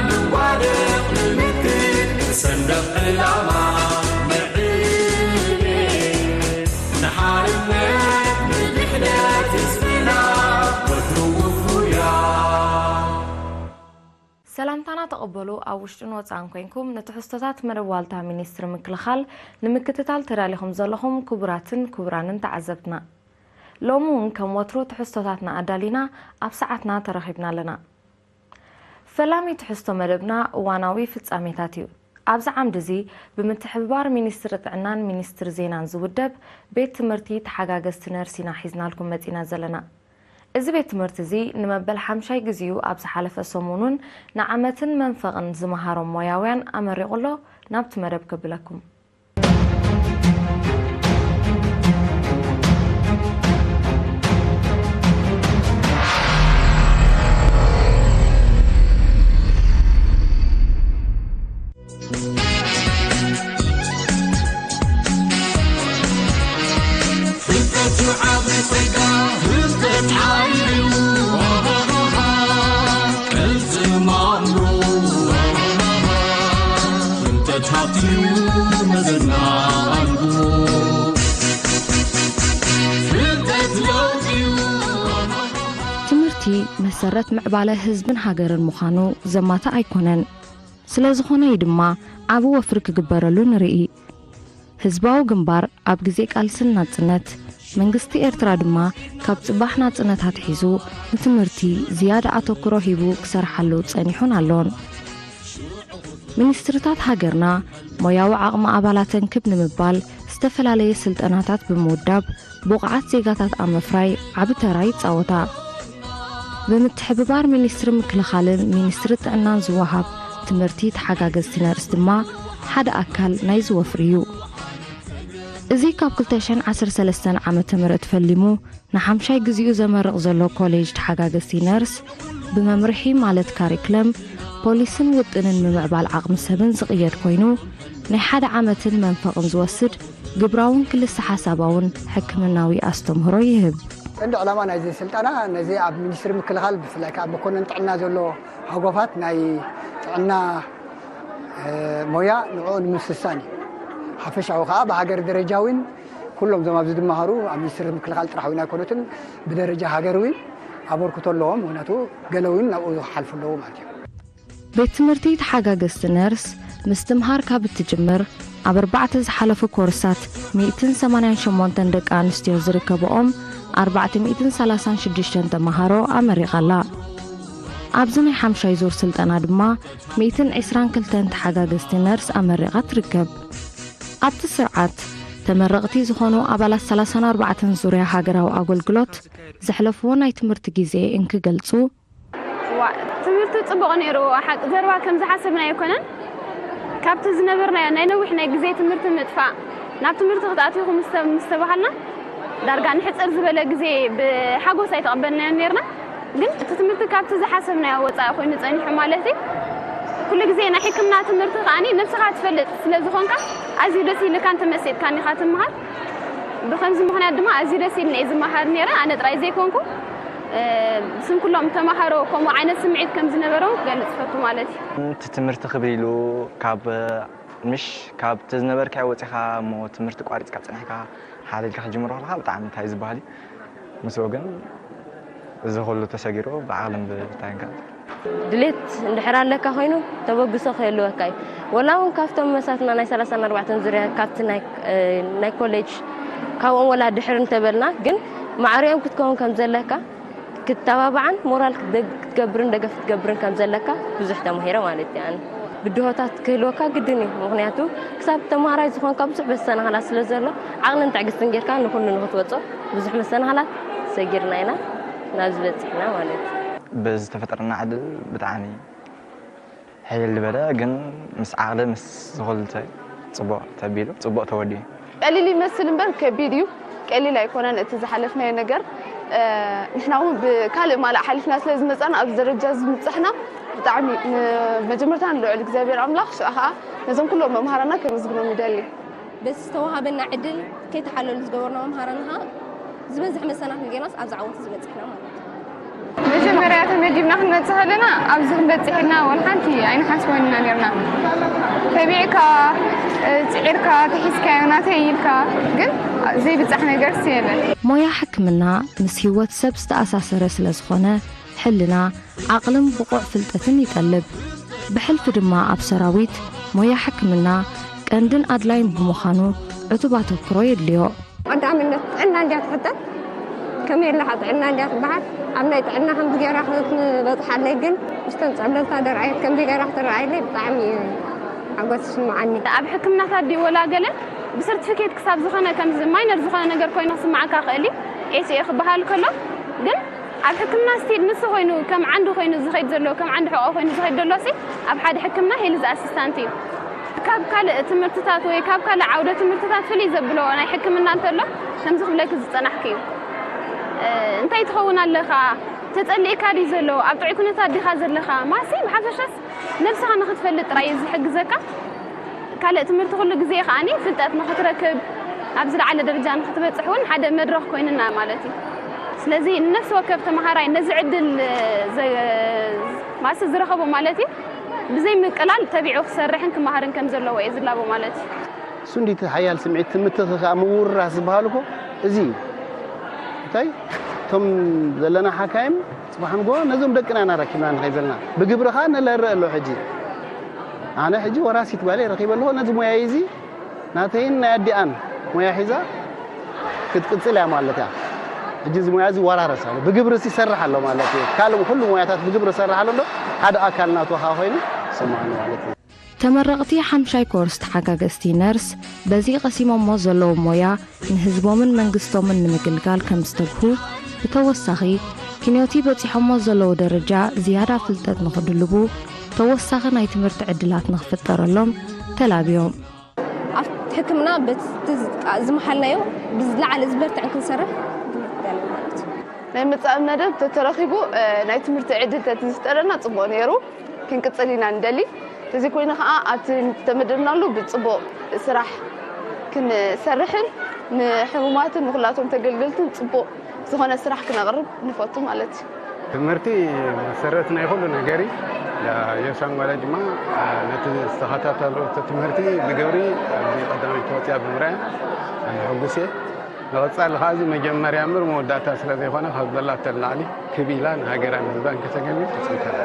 ንዋደቕ ንምክት ሰንደቕ ዕላማ ንዕቤ ንሓርነት ንድሕነት ህዝብና ወትሩ ውፉያ። ሰላምታና ተቐበሉ። ኣብ ውሽጥን ወጻእን ኮይንኩም ንትሕዝቶታት መደብ ዋልታ ሚኒስትሪ ምክልኻል ንምክትታል ተዳሊኹም ዘለኹም ክቡራትን ክቡራንን ተዓዘብትና፣ ሎሚ እውን ከም ወትሩ ትሕዝቶታትና ኣዳሊና ኣብ ሰዓትና ተረኺብና ኣለና። ፈላሚ ትሕዝቶ መደብና እዋናዊ ፍጻሜታት እዩ። ኣብዚ ዓምዲ እዚ ብምትሕብባር ሚኒስትሪ ጥዕናን ሚኒስትሪ ዜናን ዝውደብ ቤት ትምህርቲ ተሓጋገዝቲ ነርስ ኢና ሒዝናልኩም መጺና ዘለና። እዚ ቤት ትምህርቲ እዚ ንመበል ሓምሻይ ግዜኡ ኣብ ዝሓለፈ ሰሙን እውን ንዓመትን መንፈቕን ዝመሃሮም ሞያውያን ኣመሪቑ ኣሎ። ናብቲ መደብ ከብለኩም። ትምህርቲ መሰረት ምዕባለ ህዝብን ሃገርን ምዃኑ ዘማትእ ኣይኮነን። ስለ ዝኾነ እዩ ድማ ዓቢ ወፍሪ ክግበረሉ ንርኢ። ህዝባዊ ግንባር ኣብ ግዜ ቃልስን ናጽነት፣ መንግስቲ ኤርትራ ድማ ካብ ጽባሕ ናጽነት ኣትሒዙ ንትምህርቲ ዝያዳ ኣተኩሮ ሂቡ ክሰርሓሉ ጸኒሑን ኣሎን። ሚኒስትርታት ሃገርና ሞያዊ ዓቕሚ ኣባላተን ክብ ንምባል ዝተፈላለየ ስልጠናታት ብምውዳብ ብቑዓት ዜጋታት ኣብ ምፍራይ ዓቢ ተራ ይጻወታ። ብምትሕብባር ሚኒስትሪ ምክልኻልን ሚኒስትሪ ጥዕናን ዝወሃብ ትምህርቲ ተሓጋገዝቲ ነርስ ድማ ሓደ ኣካል ናይዚ ወፍሪ እዩ። እዚ ካብ ክልተ ሽሕን ዓሰርተ ሰለስተን ዓመተ ምህረት ፈሊሙ ንሓምሻይ ግዜኡ ዘመርቕ ዘሎ ኮሌጅ ተሓጋገዝቲ ነርስ፣ ብመምርሒ ማለት ካሪክለም፣ ፖሊስን ውጥንን ምምዕባል ዓቕሚ ሰብን ዝቕየድ ኮይኑ፣ ናይ ሓደ ዓመትን መንፈቕን ዝወስድ ግብራውን ክልሰ ሓሳባውን ሕክምናዊ ኣስተምህሮ ይህብ። ቀንዲ ዕላማ ናይዚ ስልጠና፣ ነዚ ኣብ ሚኒስትሪ ምክልኻል፣ ብፍላይ ከኣ መኮነን ጥዕና ዘሎ ሃጓፋት ናይ ጥዕና፣ እ፣ ሞያ ንዕኡ ንምስሳን እዩ። ሓፈሻዊ ከኣ ብሃገር ደረጃ እውን ኩሎም እዞም ኣብዚ ዝመሃሩ ኣብ ሚኒስትሪ ምክልኻል ጥራሕ እውን ኣይኮኑትን፣ ብደረጃ ሃገር እውን ኣበርክቶ ኣለዎም። ምኽንያቱ ገለ እውን ናብኡ ክሓልፉ ኣለዉ ማለት እዩ። ቤት ትምህርቲ ተሓጋገዝቲ ነርስ ምስትምሃር ካብ እትጅምር ኣብ ኣርባዕተ ዝሓለፉ ኮርሳት ሚእትን ሰማንያን ሸሞንተን ደቂ ኣንስትዮ ዝርከብኦም ኣርባዕተ ሚእትን ሰላሳን ሽዱሽተን ተመሃሮ ኣመሪቓ ኣላ። ኣብዚ ናይ ሓምሻይ ዙር ስልጠና ድማ ሚእትን ዕስራን ክልተን ተሓጋገዝቲ ነርስ ኣመሪቓ ትርከብ። ኣብቲ ስርዓት ተመረቕቲ ዝኾኑ ኣባላት ሰላሳን ኣርባዕተን ዙርያ ሃገራዊ ኣገልግሎት ዘሕለፍዎ ናይ ትምህርቲ ግዜ እንክገልጹ፣ ዋ፣ ትምህርቲ ጽቡቕ ነይሩ። ሓቂ ዘረባ ከም ዝሓሰብናዮ ኣይኮነን። ካብቲ ዝነበርናዮ ናይ ነዊሕ ናይ ግዜ ትምህርቲ ምጥፋእ፣ ናብ ትምህርቲ ክትኣትዉ ኢኹም ምስ ተ-፣ ምስ ተባሃልና፣ ዳርጋ ንሕጽር ዝበለ ግዜ ብሓጎስ ኣይተቐበልናዮን ነይርና። ግን እቲ ትምህርቲ ካብቲ ዝሓሰብናዮ ወጻኢ ኮይኑ ጸኒሑ ማለት እዩ። ኩሉ ግዜ ናይ ሕክምና ትምህርቲ ከኣኒ ነብስኻ ትፈልጥ ስለ ዝኾንካ፣ ኣዝዩ ደስ ኢልካን ተመሲጥካን ኢኻ ትመሃር። ብኸምዚ ምኽንያት ድማ ኣዝዩ ደስ ኢልኒ እየ ዝመሃር ነይረ፣ ኣነ ጥራይ ዘይኮንኩ። እ፣ ብስም ኩሎም ተማሃሮ ከምኡ ዓይነት ስምዒት ከም ዝነበሮም ክገልጽ እፈቱ ማለት እዩ። እቲ ትምህርቲ ክብር ኢሉ ካብ፣ ምሽ ካብቲ ዝነበርካዮ ወጺኻ እሞ ትምህርቲ ቋሪጽካ ጸኒሕካ ሓደ ኢልካ ክትጅምሮ ከለኻ ብጣዕሚ እንታይ ዝበሃል እዩ። ምስኡ ግን እዚ ኩሉ ተሰጊሩ ብዓቕልን ብታይን ከኣ ድሌት እንድሕር ኣለካ ኮይኑ ተበግሶ ክህልወካ እዩ። ወላ እውን ካብቶም መሳትና ናይ ሰላሳን ኣርባዕተን ዙርያ ካብቲ ናይ፣ እ፣ ናይ ኮሌጅ ካብኦም ወላ ድሕር እንተበልና ግን ማዕሪኦም ክትከውን ከም ዘለካ ክትተባባዓን ሞራል ክትደግ-፣ ክትገብርን ደገፍ ክትገብርን ከም ዘለካ ብዙሕ ተማሂረ ማለት እዩ። ኣነ ብድሆታት ክህልወካ ግድን እዩ። ምኽንያቱ ክሳብ ተማሃራይ ዝኾንካ ብዙሕ መሰናኽላት ስለ ዘሎ ዓቕልን ትዕግስትን ጌርካ ንኹሉ ንኽትወጾ ብዙሕ መሰናኽላት ሰጊርና ኢና ናብዚ በጺሕና ማለት እዩ። ብዝተፈጠረና ዕድል ብጣዕሚ ሕይል ዝበለ ግን ምስ ዓቕሊ ምስ ዝኾልተ ጽቡቕ ተቢሉ ጽቡቕ ተወዲኡ። ቀሊል ይመስል እምበር ከቢድ እዩ። ቀሊል ኣይኮነን እቲ ዝሓለፍናዮ ነገር። እ፣ ንሕና እውን ብካልእ ማልእ ሓሊፍና ስለ ዝመጻና ኣብዚ ደረጃ እዚ ምብጻሕና ብጣዕሚ ንመጀመርታ ንልዑል እግዚኣብሔር ኣምላኽ ሽኣ ኸኣ ነዞም ኩሎም መምሃራና ከመስግኖም ይደሊ። በዚ ዝተዋሃበና ዕድል ከይተሓለሉ ዝገበሩና መምሃራና ኸኣ ዝበዝሕ መሰናኽል ጌርናስ ኣብዚ ዓወት እዚ በጺሕና ማለት እዩ። መጀመርያ ተመዲብና ክንመጽእ ከለና ኣብዚ ክንበጽሕ ኢልና ወላ ሓንቲ ኣይንሓስቦን ኢና ነርና። ተቢዕካ፣ ጽዒርካ፣ ተሒዝካዮ ናተይ ኢልካ ግን ዘይብጻሕ ነገር የለን። ሞያ ሕክምና ምስ ህይወት ሰብ ዝተኣሳሰረ ስለ ዝኾነ ሕልና፣ ዓቕልን ብቑዕ ፍልጠትን ይጠልብ። ብሕልፊ ድማ ኣብ ሰራዊት ሞያ ሕክምና ቀንድን ኣድላይን ብምዃኑ ዕቱብ ኣተኩሮ የድልዮ። ቀዳምነት ጥዕና እንድያ ትሕተት። ከመይ ኣለኻ ጥዕና እንድያ ትበሃል። ኣብ ናይ ጥዕና ከምዚ ገይራ ክትበፅሓለይ ግን ምስተን ፀብለልታ ደርኣየት ከምዚ ገይራ ክትረኣየለይ ብጣዕሚ እዩ ሓጎስ ዝስምዓኒ። ኣብ ሕክምናታት ድዩ ወላ ገለ ብሰርቲፊኬት ክሳብ ዝኾነ ከምዚ ማይነር ዝኾነ ነገር ኮይኑ ክስምዓካ ክእል እዩ። ኤስኤ ክበሃል ከሎ ግን ኣብ ሕክምና ስቲል ንሱ ኮይኑ ከም ዓንዲ ኮይኑ ዝኸይድ ዘሎ ከም ዓንዲ ሕቆ ኮይኑ ዝኸይድ ዘሎ ሲ ኣብ ሓደ ሕክምና ሄልዝ ኣሲስታንት እዩ። ካብ ካልእ ትምህርትታት ወይ ካብ ካልእ ዓውደ ትምህርትታት ፍልይ ዘብሎ ናይ ሕክምና እንተሎ ከምዚ ክብለኪ ዝጸናሕኪ እዩ። እንታይ ትኸውን ኣለኻ ተጸሊእካ ድዩ ዘሎ ኣብ ጥዑይ ኩነታት ዲኻ ዘለኻ ማሲ ብሓፈሻስ ነብስኻ ንኽትፈልጥ ጥራይ እዩ ዝሕግዘካ። ካልእ ትምህርቲ ኩሉ ግዜ ከዓኒ ፍልጠት ንኽትረክብ ኣብ ዝለዓለ ደረጃ ንኽትበፅሕ እውን ሓደ መድረኽ ኮይንና ማለት እዩ። ስለዚ ንነፍሲ ወከፍ ተምሃራይ ነዚ ዕድል ማሲ ዝረኸቦ ማለት እዩ ብዘይ ምቅላል ተቢዑ ክሰርሕን ክመሃርን ከም ዘለዎ እየ ዝላቦ ማለት እዩ። እሱ እንዲቲ ሓያል ስምዒት ትምትኽ ከዓ ምውርራስ ዝበሃል እኮ እዚ እዩ። እንታይ እቶም ዘለና ሓካይም ፅባሕ ንጎ ነዞም ደቅና ኢና ረኪብና ንኸይድ ዘለና ብግብሪ ከዓ ነለርእ ኣሎ ሕጂ ኣነ ሕጂ ወራሲት ጓለይ ረኺበ ኣለኹ ነዚ ሞያይ እዚ ናተይን ናይ ኣዲኣን ሞያ ሒዛ ክትቅፅል እያ ማለት እያ ሕጂ እዚ ሞያ እዚ ይወራረስ ኣሎ ብግብሪ ሲ ይሰርሕ ኣሎ ማለት እዩ ካልእ ኩሉ ሞያታት ብግብሪ ይሰርሕ ኣሎ እንዶ ሓደ ኣካል ናቱ ከዓ ኮይኑ ይስምዓኒ ማለት እዩ ተመረቕቲ ሓምሻይ ኮርስ ተሓጋገዝቲ ነርስ በዚ ቀሲሞሞ ዘለዉ ሞያ ንህዝቦምን መንግስቶምን ንምግልጋል ከም ዝተግሁ ብተወሳኺ ኪንዮቲ በፂሖሞ ዘለዉ ደረጃ ዝያዳ ፍልጠት ንኽድልቡ ተወሳኺ ናይ ትምህርቲ ዕድላት ንኽፍጠረሎም ተላብዮም። ኣብ ሕክምና በቲ ዝመሓልናዮ ብዝለዓለ ዝበርትዕን ክንሰርሕ ግልጋል ማለት እዩ። ናይ መፃኢ መደብ ተተረኺቡ ናይ ትምህርቲ ዕድል ተትዝፍጠረልና ፅቡቕ ነይሩ። ክንቅፅል ኢና ንደሊ። ተዘይኮይኑ ከዓ ኣብቲ ተመደብናሉ ብፅቡቕ ስራሕ ክንሰርሕን ንሕሙማትን ንኩላቶም ተገልገልትን ፅቡቕ ዝኾነ ስራሕ ክነቕርብ ንፈቱ ማለት እዩ። ትምህርቲ መሰረት ናይ ኩሉ ነገር እዩ። የሳን ጓለ ድማ ነቲ ዝተኸታተለቶ ትምህርቲ ብግብሪ ኣብዚ ቀዳመይቲ ወፅያ ብምርኣያ ኣነ ሕጉስ እየ። ንቐፃሊ ከዓ እዚ መጀመርያ እምበር መወዳእታ ስለ ዘይኮነ ካብ ዘላቶ ንላዕሊ ክብ ኢላ ንሃገራን ንህዝባን ከተገልግል ትፅንተላ።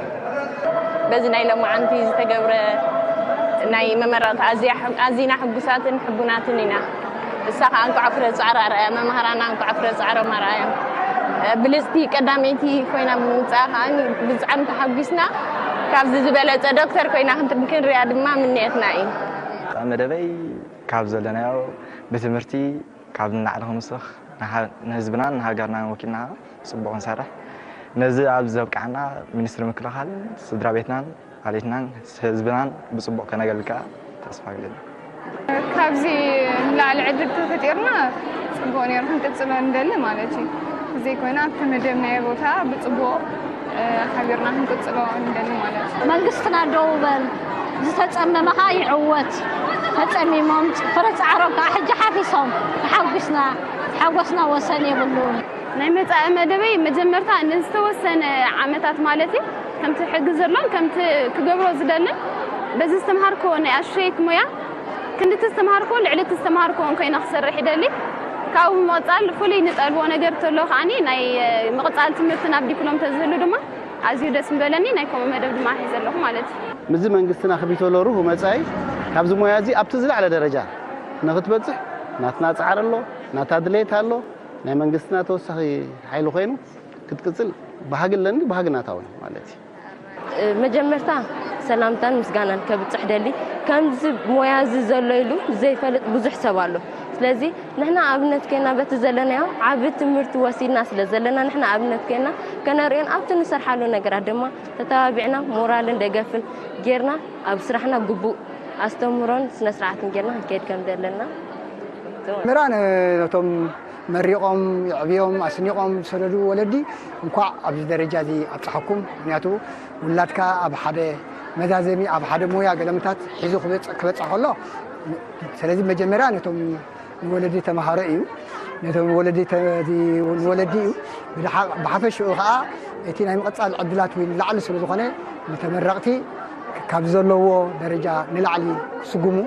በዚ ናይ ሎማዓንቲ ዝተገብረ ናይ መመረቕታ ኣዝያ ኣዚና ሕጉሳትን ሕቡናትን ኢና። እሳ ከዓ እንኳዕ ፍረ ፃዕራ ኣርኣያ፣ መምሃራና እንኳዕ ፍረ ፃዕሮም ኣርኣዮም። ብልፅቲ ቀዳመይቲ ኮይና ብምምፅኣ ከዓ ብጣዕሚ ተሓጒስና። ካብዚ ዝበለፀ ዶክተር ኮይና ክንሪኣ ድማ ምንየትና እዩ። መደበይ ካብ ዘለናዮ ብትምህርቲ ካብ ንላዕሊ ክንውስኽ ንህዝብናን ንሃገርናን ወኪልና ጽቡቕ ክንሰርሕ ነዚ ኣብዚ ዘብቅዓና ሚኒስትሪ ምክልኻል ስድራ ቤትናን ዓሌትናን ህዝብናን ብጽቡቕ ከነገልግል ከኣ ተስፋ ኣለኒ። ካብዚ ንላዕሊ ዕድል ተፈጢርና ጽቡቕ ነይሩ ክንቅጽሎ ንደሊ ማለት እዩ። ዘይኮይና ኣብቲ መደብናዮ ቦታ ብጽቡቕ ሓቢርና ክንቅጽሎ ንደሊ ማለት እዩ። መንግስትና ደው በል ዝተጸመመ ከኣ ይዕወት። ተጸሚሞም ፍረ ጻዕሮም ከኣ ሕጂ ሓፊሶም ተሓጒስና ሓጎስና ወሰን የብሉን። ናይ መጻኢ መደበይ መጀመርታ ንዝተወሰነ ዓመታት ማለት እዩ ከምቲ ሕጊ ዘሎን ከምቲ ክገብሮ ዝደልን በዚ ዝተምሃርክዎ ናይ ኣሽሸይት ሞያ ክንድቲ ዝተምሃርክዎ ልዕሊ እቲ ዝተምሃርክዎ እንኮይነ ክሰርሕ ይደሊ። ካብኡ ብምቕጻል ፍሉይ ንጠልቦ ነገር ተሎ ከዓኒ ናይ ምቕጻል ትምህርቲ ናብ ዲፕሎም ተዝህሉ ድማ ኣዝዩ ደስ ምበለኒ ናይ ከምኡ መደብ ድማ ሒዘ ኣለኹ ማለት እዩ። ምዚ መንግስትና ክቢቶ ሎሩ መጻኢ ካብዚ ሞያ እዚ ኣብቲ ዝለዕለ ደረጃ ንክትበጽሕ ናትና ጻዕሪ ኣሎ ናታ ድሌት ኣሎ ናይ መንግስትና ተወሳኺ ሓይሊ ኮይኑ ክትቅጽል ባህጊ ኣለኒ ባህጊ ናታ እውን ማለት እዩ። መጀመርታ ሰላምታን ምስጋናን ከብጽሕ ደሊ ከምዚ ሞያ እዚ ዘሎ ኢሉ ዘይፈልጥ ብዙሕ ሰብ ኣሎ ስለዚ ንሕና ኣብነት ኮይና በቲ ዘለናዮ ዓቢ ትምህርቲ ወሲድና ስለ ዘለና ንሕና ኣብነት ኮይና ከነርእዮን ኣብቲ ንሰርሓሉ ነገራት ድማ ተተባቢዕና ሞራልን ደገፍን ጌርና ኣብ ስራሕና ግቡእ ኣስተምህሮን ስነ ስርዓትን ጌርና ክንከይድ ከም ዘለና ምራ ነቶም መሪቖም የዕብዮም ኣስኒቖም ዝሰደዱ ወለዲ እንኳዕ ኣብዚ ደረጃ እዚ ኣብፀሐኩም ምክንያቱ ውላድካ ኣብ ሓደ መዛዘሚ ኣብ ሓደ ሞያ ገለምታት ሒዙ ክበፅሕ ከሎ ስለዚ መጀመርያ ነቶም ንወለዲ ተምሃሮ እዩ ነቶም ወለዲ ተ- እቲ ንወለዲ እዩ። ብድሓ- ብሓፈሽኡ ከዓ እቲ ናይ ምቕፃል ዕድላት እውን ላዕሊ ስለ ዝኾነ፣ ንተመረቕቲ ካብ ዘለዎ ደረጃ ንላዕሊ ክስጉሙ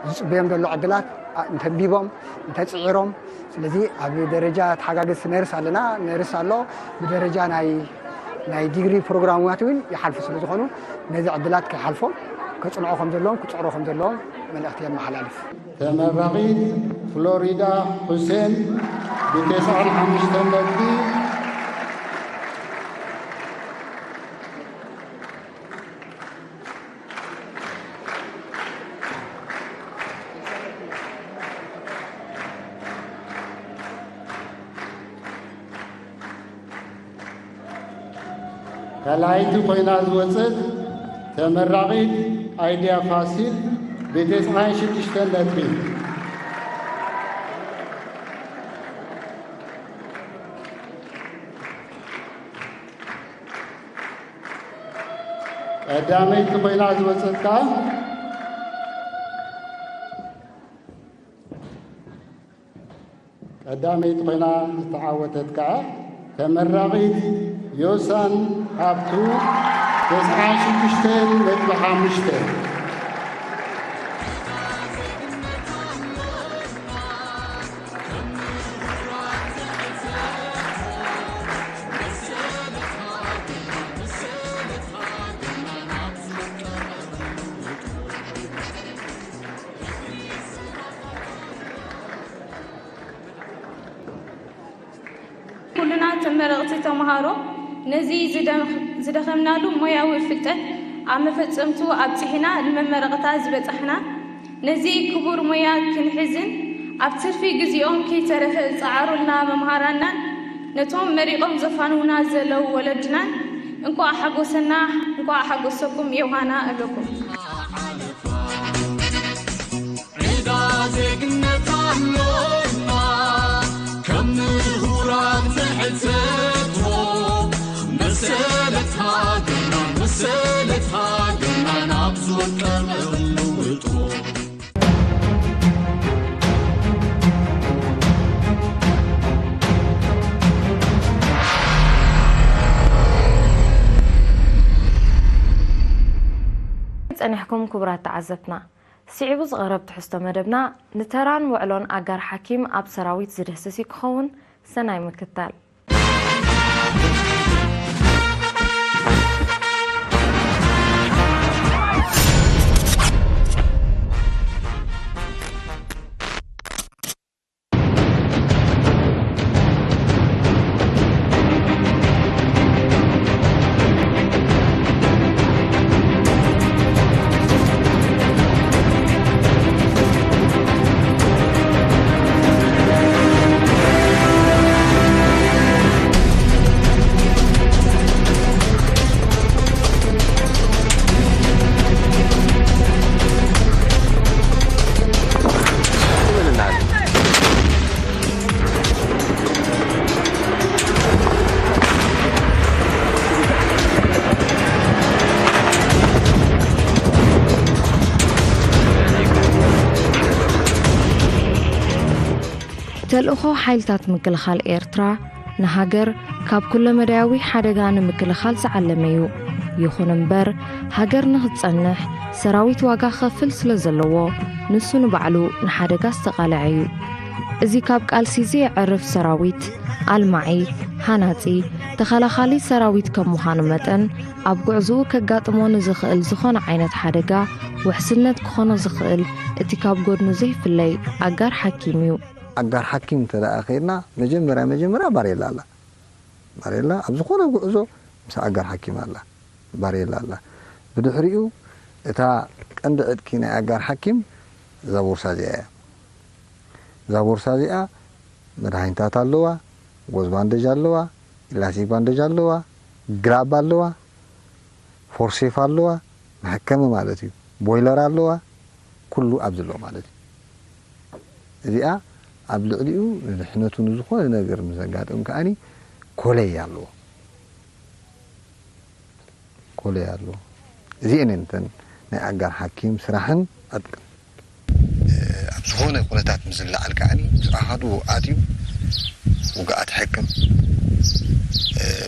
ዝፅበዮም ዘሎ ዕድላት፣ ኣ- እንተንቢቦም፣ እንተፅዒሮም፣ ስለዚ ኣብ ደረጃ ተሓጋገዝቲ ነርስ ኣለና፣ ነርስ ኣሎ፣ ብደረጃ ናይ ናይ ዲግሪ ፕሮግራማት እውን ይሓልፉ ስለ ዝኾኑ፣ ነዚ ዕድላት ከይሓልፎም ከፅንዖ ከም ዘለዎም፣ ክፅዕሩ ከም ዘለዎም መልእኽቲ የመሓላልፍ። ተመራቒት ፍሎሪዳ ሑሴን ብተስዓን ሓሙሽተን ነጥቢ። ካልኣይቲ ኮይና ዝወፀት ተመራቒት ኣይድያ ፋሲል ብተስዓን ሽዱሽተን ነጥቢ። ቀዳመይቲ ኮይና ዝወፀት ከዓ ቀዳመይቲ ኮይና ዝተዓወተት ከዓ ተመራቒት ዮሳን ሃብቱ ተስዓን ሽዱሽተን ነጥቢ ሓሙሽተ። ኩልና ተመረቕቲ ተምሃሮ ነዚ ዝደም- ዝደኸምናሉ ሞያዊ ፍልጠት ኣብ መፈጸምቱ ኣብጺሕና ንመመረቕታ ዝበጻሕና፣ ነዚ ክቡር ሞያ ክንሕዝን ኣብ ትርፊ ግዜኦም ከይተረፈ ዝጸዓሩልና መምሃራንናን ነቶም መሪቖም ዘፋንዉና ዘለዉ ወለድናን እንቋዕ ሓጎሰና እንቋዕ ሓጎሰኩም ዮሃና እብለኩም። ዕዳ ዜግነት ኣሎና ከም ምሁራት ንሕተቶ፣ መሰለት ሃገርና፣ መሰለት ሃገርና ናብ ዝወቀበ ንውጥሮ። ጸኒሕኩም ክቡራት ተዓዘብትና። ስዒቡ ዝቐርብ ትሕዝቶ መደብና ንተራን ውዕሎን ኣጋር ሓኪም ኣብ ሰራዊት ዝድህስስ እዩ ክኸውን። ሰናይ ምክታል። ተልእኾ ሓይልታት ምክልኻል ኤርትራ ንሃገር ካብ ኩለመዳያዊ ሓደጋ ንምክልኻል ዝዓለመ እዩ። ይኹን እምበር፣ ሃገር ንኽትጸንሕ ሰራዊት ዋጋ ክኸፍል ስለ ዘለዎ፣ ንሱ ንባዕሉ ንሓደጋ ዝተቓልዐ እዩ። እዚ ካብ ቃልሲ ዘየዕርፍ ሰራዊት፣ ኣልማዒ፣ ሃናጺ፣ ተኸላኻሊ ሰራዊት ከም ምዃኑ መጠን፣ ኣብ ጉዕዞኡ ከጋጥሞ ንዝኽእል ዝኾነ ዓይነት ሓደጋ ውሕስነት ክኾኖ ዝኽእል እቲ ካብ ጎድኑ ዘይፍለይ ኣጋር ሓኪም እዩ። ኣጋር ሓኪም እንተ ደኣ ኸይድና፣ መጀመርያ መጀመርያ ባሬላ ኣላ። ባሬላ ኣብ ዝኾነ ጉዕዞ ምስ ኣጋር ሓኪም ኣላ። ባሬላ ኣላ። ብድሕሪኡ እታ ቀንዲ ዕጥቂ ናይ ኣጋር ሓኪም እዛ ቦርሳ እዚኣ እያ። እዛ ቦርሳ እዚኣ መድሃኒታት ኣለዋ፣ ጎዝ ባንደጅ ኣለዋ፣ ኢላስቲክ ባንደጅ ኣለዋ፣ ግራብ ኣለዋ፣ ፎርሴፍ ኣለዋ፣ መሐከሚ ማለት እዩ። ቦይለር ኣለዋ፣ ኩሉ ኣብዚ ኣሎ ማለት እዩ። እዚኣ ኣብ ልዕሊኡ ንድሕነቱ ንዝኾነ ነገር ምስ ዘጋጥም ከኣኒ ኮለይ ኣለዎ። ኮለይ ኣለዎ። እዚአን እየን እተን ናይ ኣጋር ሓኪም ስራሕን ዕጥቅን። ኣብ ዝኾነ ኩነታት ምስ ዝለዓል ከዓኒ ምስ ኣሃዱ ኣትዩ ውግኣት ይሕክም፣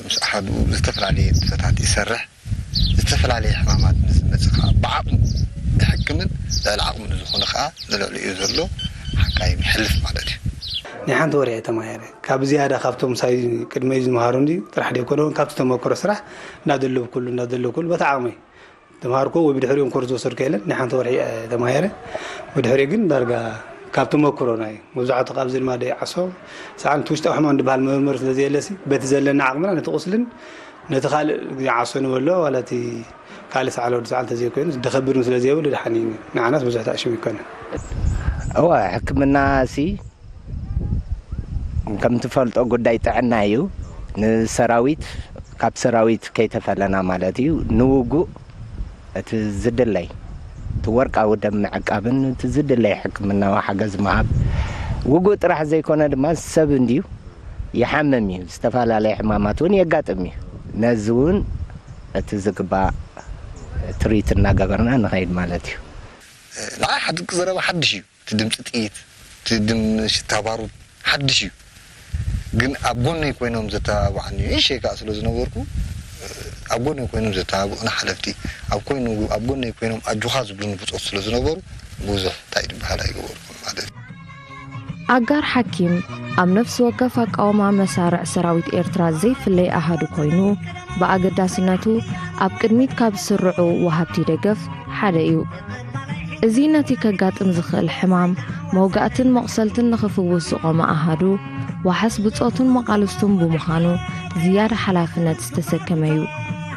ምስ ኣሃዱ ዝተፈላለየ ንጥፈታት ይሰርሕ፣ ዝተፈላለየ ሕማማት ንዝመጽእ ከዓ ብዓቕሙ ይሕክምን ልዕሊ ዓቕሙ ንዝኾነ ከዓ ንልዕሊኡ ዘሎ ሓካይም ይሕልፍ ማለት እዩ። ናይ ሓንቲ ወርሒ እየ ተማሂረ። ካብ ዝያዳ ካብቶም ሳይ ቅድመይ ዝመሃሩ እንዲ ጥራሕ ደይኮነ እውን ካብቲ ተመክሮ ስራሕ እንዳደለብኩሉ እንዳደለብኩሉ በቲ ዓቕመይ ተምሃርኩ ወይ ብድሕሪኦም ኮርስ ዝወሰድኩ የለን። ናይ ሓንቲ ወርሒ እየ ተማሂረ። ብድሕሪኡ ግን ዳርጋ ካብ ተመክሮ ናይ መብዛሕቱ ካብዚ ድማ ደይ ዓሶ ሰዓን እቲ ውሽጣዊ ሕማም ዝበሃል መመርመሪ ስለ ዘየለሲ በቲ ዘለና ዓቕምና ነቲ ቁስልን ነቲ ካልእ ዓሶ ንበሎ ዋላ እቲ ካልእ ሰዓል ወዲ ሰዓል እንተዘይኮይኑ ደኸብድን ስለ ዘይብሉ ድሓን እዩ። ንዓናስ ብዙሕ ተኣሽም ይኮነ። እወ ሕክምና ሲ ከም ትፈልጦ ጉዳይ ጥዕና እዩ። ንሰራዊት ካብ ሰራዊት ከይተፈለና ማለት እዩ። ንውጉእ እቲ ዝድለይ እቲ ወርቃዊ ደም ምዕቃብን እቲ ዝድለይ ሕክምናዊ ሓገዝ ምሃብ ውጉእ ጥራሕ ዘይኮነ ድማ ሰብ እንድዩ ይሓምም እዩ። ዝተፈላለየ ሕማማት እውን የጋጥም እዩ። ነዚ እውን እቲ ዝግባእ ትሪት እናገበርና ንኸይድ ማለት እዩ። ንዓይ ሓድቂ ዘረባ ሓድሽ እዩ። እቲ ድምፂ ጥይት፣ እቲ ድም ሽታ ባሩድ ሓድሽ እዩ። ግን ኣብ ጎነይ ኮይኖም ዘተባብዓኒ ንእሽተይ ከዓ ስለ ዝነበርኩ ኣብ ጎነይ ኮይኖም ዘተባብዑኒ ሓለፍቲ ኣብ ኮይኑ ኣብ ጎነይ ኮይኖም ኣጆኻ ዝብሉኒ ብፆት ስለ ዝነበሩ ብዙሕ እንታይ ዝበሃል ኣይገበርኩን ማለት እዩ። ኣጋር ሓኪም ኣብ ነፍሲ ወከፍ ኣቃውማ መሳርዕ ሰራዊት ኤርትራ ዘይፍለይ ኣሃዱ ኮይኑ ብኣገዳስነቱ ኣብ ቅድሚት ካብ ዝስርዑ ወሃብቲ ደገፍ ሓደ እዩ። እዚ ነቲ ከጋጥም ዝኽእል ሕማም፣ መውጋእትን መቑሰልትን ንኽፍውስ ዝቖመ ኣሃዱ፣ ዋሕስ ብጾቱን መቓልስቱን ብምዃኑ ዝያዳ ሓላፍነት ዝተሰከመ እዩ።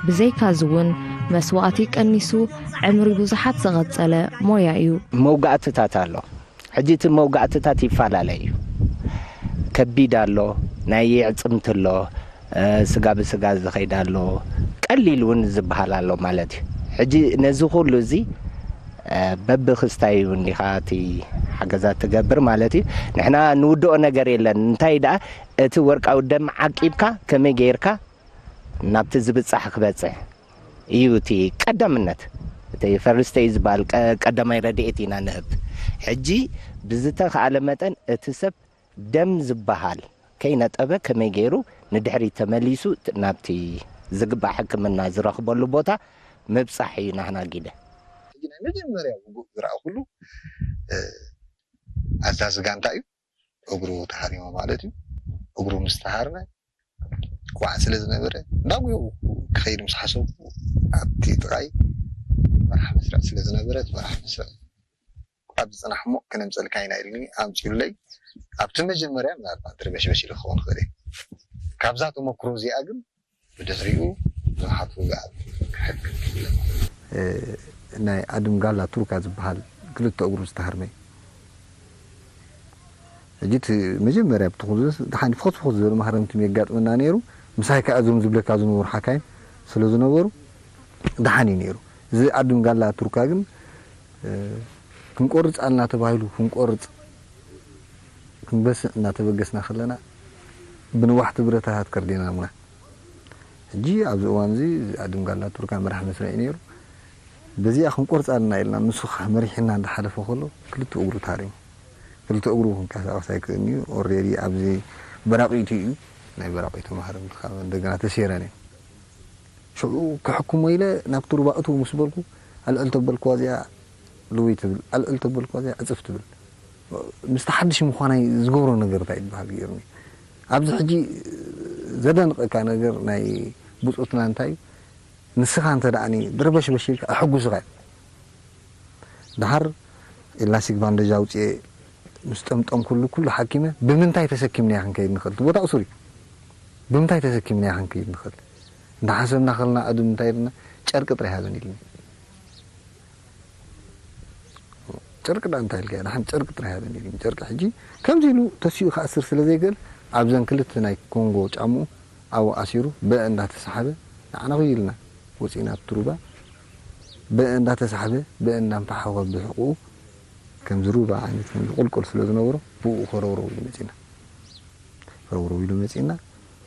ብዘይካዚ እውን መስዋእቲ ቀኒሱ ዕምሪ ብዙሓት ዘቐጸለ ሞያ እዩ። መውጋእትታት ኣሎ። ሕጂ እቲ መውጋእትታት ይፈላለ እዩ። ከቢድ ኣሎ፣ ናይ የዕጽምቲ ኣሎ፣ ስጋ ብስጋ ዝኸይድ ኣሎ፣ ቀሊል እውን ዝበሃል ኣሎ ማለት እዩ። ሕጂ ነዚ ኩሉ እዚ በብክስታይ እውን ዲኻ እቲ ሓገዛት ትገብር ማለት እዩ። ንሕና ንውድኦ ነገር የለን። እንታይ ደኣ እቲ ወርቃዊ ደም ዓቂብካ ከመይ ገይርካ ናብቲ ዝብጻሕ ክበጽሕ እዩ እቲ ቀዳምነት። እቲ ፈርስት ኤድ ዝበሃል ቀ- ቀዳማይ ረድኤት ኢና ንህብ። ሕጂ ብዝተኻእለ መጠን እቲ ሰብ ደም ዝበሃል ከይነጠበ ከመይ ገይሩ ንድሕሪት ተመሊሱ ናብቲ ዝግባእ ሕክምና ዝረኽበሉ ቦታ ምብጻሕ እዩ ናህና ግደ። ሕጂ ናይ መጀመርያ ውጉእ ዝረኣኹሉ ኣዛዚ ጋንታ እዩ። እግሩ ተሃሪሞ ማለት እዩ። እግሩ ምስ ተሃርመ ቋዕ ስለ ዝነበረ እንዳጉዮ ክኸይድ ምስ ሓሰብኩ ኣብቲ ጥቓይ መራሕ መስርዕ ስለ ዝነበረ እቲ መራሕ መስርዕ ኣብ ዝፅናሕ እሞ ክነምፀልካ ኢና ኢልኒ ኣምፂኡለይ። ኣብቲ መጀመርያ ምናልባት ርበሽበሽ ኢለ ክኸውን ክእል እየ። ካብዛ ተመክሮ እዚኣ ግን ብድሕሪኡ ብዙሓት ውግኣት ክሕክም ክኢለ ማለት እዩ። ናይ ኣድም ጋላ ቱርካ ዝበሃል ክልተ እግሩ ዝተሃርመ እዩ። ሕጂ እቲ መጀመርያ ብትኹል ዝስ ድሓን ፍኹስ ፍኹስ ዝበሉ ማህረምቲ የጋጥመና ነይሩ። ምሳይ ከኣ እዞም ዝብለካ ዝነበሩ ሓካይም ስለ ዝነበሩ ድሓን እዩ ነይሩ። እዚ ኣድም ጋላ ቱርካ ግን ክንቆርጽ ኣልና ተባሂሉ ክንቆርጽ ክንበስዕ እናተበገስና ከለና ብነዋሕቲ ብረታታት ከርዲናሙና። ሕጂ ኣብዚ እዋን እዚ ኣድም ጋላ ቱርካ መራሕ መስርዕ እዩ ነይሩ። በዚኣ ክንቆርጻ ኣለና ኢልና ንሱ ከዓ መሪሕና እንዳሓለፈ ከሎ ክልተ እግሩ ታሪሙ። ክልተ እግሩ ክንቀሳቀስ ኣይክእልን እዩ። ኦሬዲ ኣብዚ በራቂቱ እዩ። ናይ በራቂቱ ማህረምቲ ከዓ እንደገና ተሴረን እዩ። ሽዑ ክሕክሞ ኢለ ናብ ቱርባ እትው ምስ በልኩ ኣልዕል ተበልክዋ እዚኣ ልውይ ትብል፣ ኣልዕል ተበልክዋ እዚኣ ዕፅፍ ትብል። ምስቲ ሓድሽ ምዃናይ ዝገብሮ ነገር እንታይ ይበሃል ገይሩኒ። ኣብዚ ሕጂ ዘደንቐካ ነገር ናይ ብፁዕትና እንታይ እዩ? ንስኻ እንተ ደኣ ድርበሽበሽ ኢልካ ኣሕጉስኻ እዩ። ደሓር ኤላስቲክ ባንደጅ ኣውፅኤ ምስ ጠምጠምኩሉ ኩሉ ሓኪመ ብምንታይ ተሰኪምናያ ክንከይድ ንኽእል? እቲ ቦታ እሱር እዩ። ብምንታይ ተሰኪምናያ ክንከይድ ንኽእል? እንዳሓሰብና ከለና ኣዱ እንታይ ኢልና ጨርቂ ጥራይ ሃበን ኢልኒ። ጨርቂ ዳ እንታይ ኢልካ ደሓን ጨርቂ ጥራይ ሃበን ኢልኒ። ጨርቂ ሕጂ ከምዚ ኢሉ ተሲኡ ክኣስር ስለ ዘይክእል ኣብዘን ክልተ ናይ ኮንጎ ጫምኡ ኣብኡ ኣሲሩ በእ እንዳተሰሓበ ንዓና ኮይ ኢልና ወፂእና ኣብቲ ሩባ በእ እንዳተሳሕበ በእ እንዳንፋሓወ ብሕቑኡ ከምዚ ሩባ ዓይነት ከምዚ ቁልቁል ስለ ዝነበሮ ብኡ ከረውረው ኢሉ መፂና። ከረውረው ኢሉ መፂና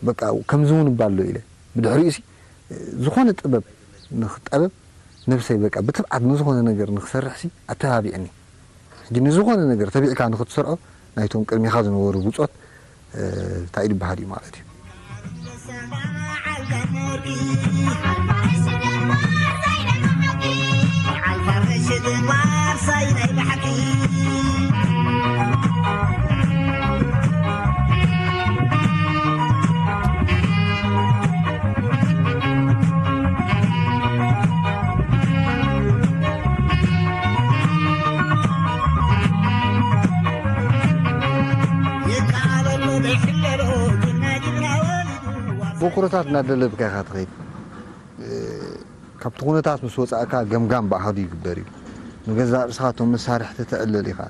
በቃ ከምዚ እውን እባ ኣሎ ኢለ ብድሕሪኡ ሲ ዝኾነ ጥበብ ንክጠበብ ነብሰይ በቃ ብትብዓት ንዝኾነ ነገር ንክሰርሕ ሲ ኣተባቢዕኒ። ሕጂ ንዝኾነ ነገር ተቢዕካ ንኽትሰርዖ ናይቶም ቅድሚኻ ዝነበሩ ብጾት እንታይ ድበሃል እዩ ማለት እዩ። ቦኮረታት እናደለብካ ኢኻ ትኸይድ። ካብቲ ኩነታት ምስ ወጻእካ ገምጋም ብኣሃዱ ይግበር እዩ። ንገዛእ ርእስኻ እቶም መሳርሕቲ ተዕልል ኢኻ።